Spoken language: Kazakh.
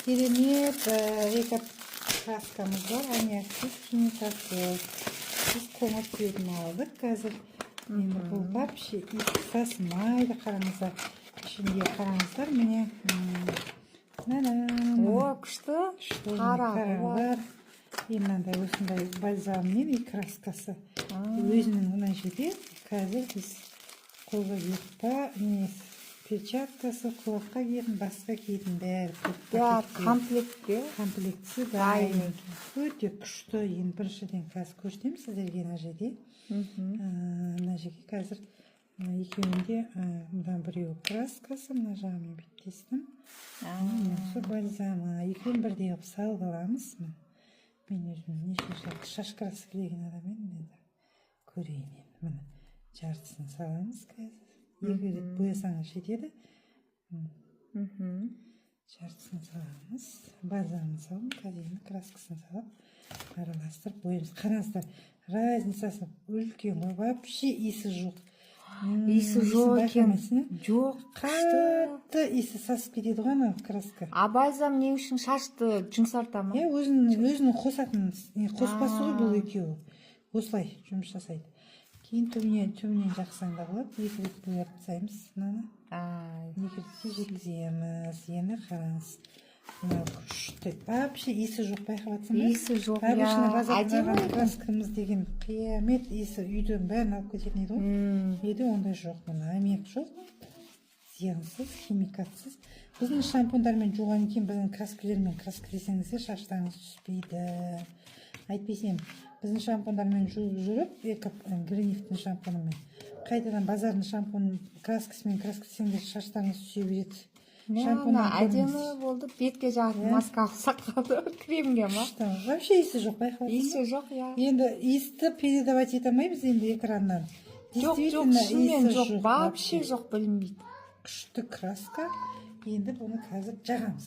Керемет эко краскамыз бар, аммиаксыз, химикатсыз. Біз қоңыр цветін алдық қазір. Енді бұл вообще иісі сасымайды, қараңыздар. Ішінде, қараңыздар, міне. Мына. О, күшті. Күшті. Қара. Қараңдар. И мынандай, осындай бальзаммен и краскасы. Өзінің мына жерде қазір біз қолға киіп па, не, перчаткасы, құлаққа киетін, басқа киетін, бәрі төрт Бәрі пакетте. Комплектте. Комплектісі Дайын дайын. Өте күшті. Енді біріншіден қазір көрсетемін сіздерге мына жерде. Мына жерге қазір екеуінде, мына біреуі краскасы, мына жағымен бүйтіп. Міне, бальзамы, екеуін бірдей қылып салып аламыз. Міне. Мен өзім неше жыл шаш краскілеген адам едім, енді көрейін енді. Міне, жартысын саламыз қазір. Екі рет боясаңыз, жетеді. Жартысын саламыз, бальзамын салдым. Қазір енді краскасын салып, араластырып бояймыз. Қараңыздар, разницасы үлкен ғой, вообще иісі жоқ. Иісі Иісін жоқ екен. байқамайсың, иә? Жоқ, күшті. Қатты иісі сасып кетеді ғой анау краска. А бальзам не үшін, шашты жұмсарта ма? Иә, өзінің қосатын не, қоспасы ғой бұл екеуі. Осылай жұмыс жасайды. Кейін түбінен жақсаң да болады. Екі рет бояп тастаймыз мынаны. Ай. Екі ретке жеткіземіз. Енді қараңыз, мынау күшті, вообще иісі жоқ, байқап жатсың ба? Иісі жоқ, Обычно иә. базардан Әдемі алған екен. краскамыз деген қиямет иісі, үйдің бәрін алып кететін еді ғой. Үйде ондай жоқ, мына аммиак жоқ, зиянсыз, химикатсыз. Біздің шампуньдармен жуғаннан кейін біздің краскілермен краскілесеңіздер, шаштарыңыз түспейді. Әйтпесе біздің шампуньдармен жуып жүріп, эко Гринифтің шампунымен, қайтадан базардың шампунь краскасымен краскілесеңдер, шаштарыңыз түсе береді. Мә, Шампуньнан ана әдемі көрінесіз. болды. Бетке жағатын маска алсақ қалды, кремге ма? Күшті. Вообще иісі жоқ, байқап отырсың ба? Иісі жоқ, иә. Енді иісті передавать ете алмаймыз енді экраннан. Жоқ, жоқ. Действительно, Шынымен иісі жоқ, вообще жоқ, білінбейді. Күшті краска. Енді бұны қазір жағамыз.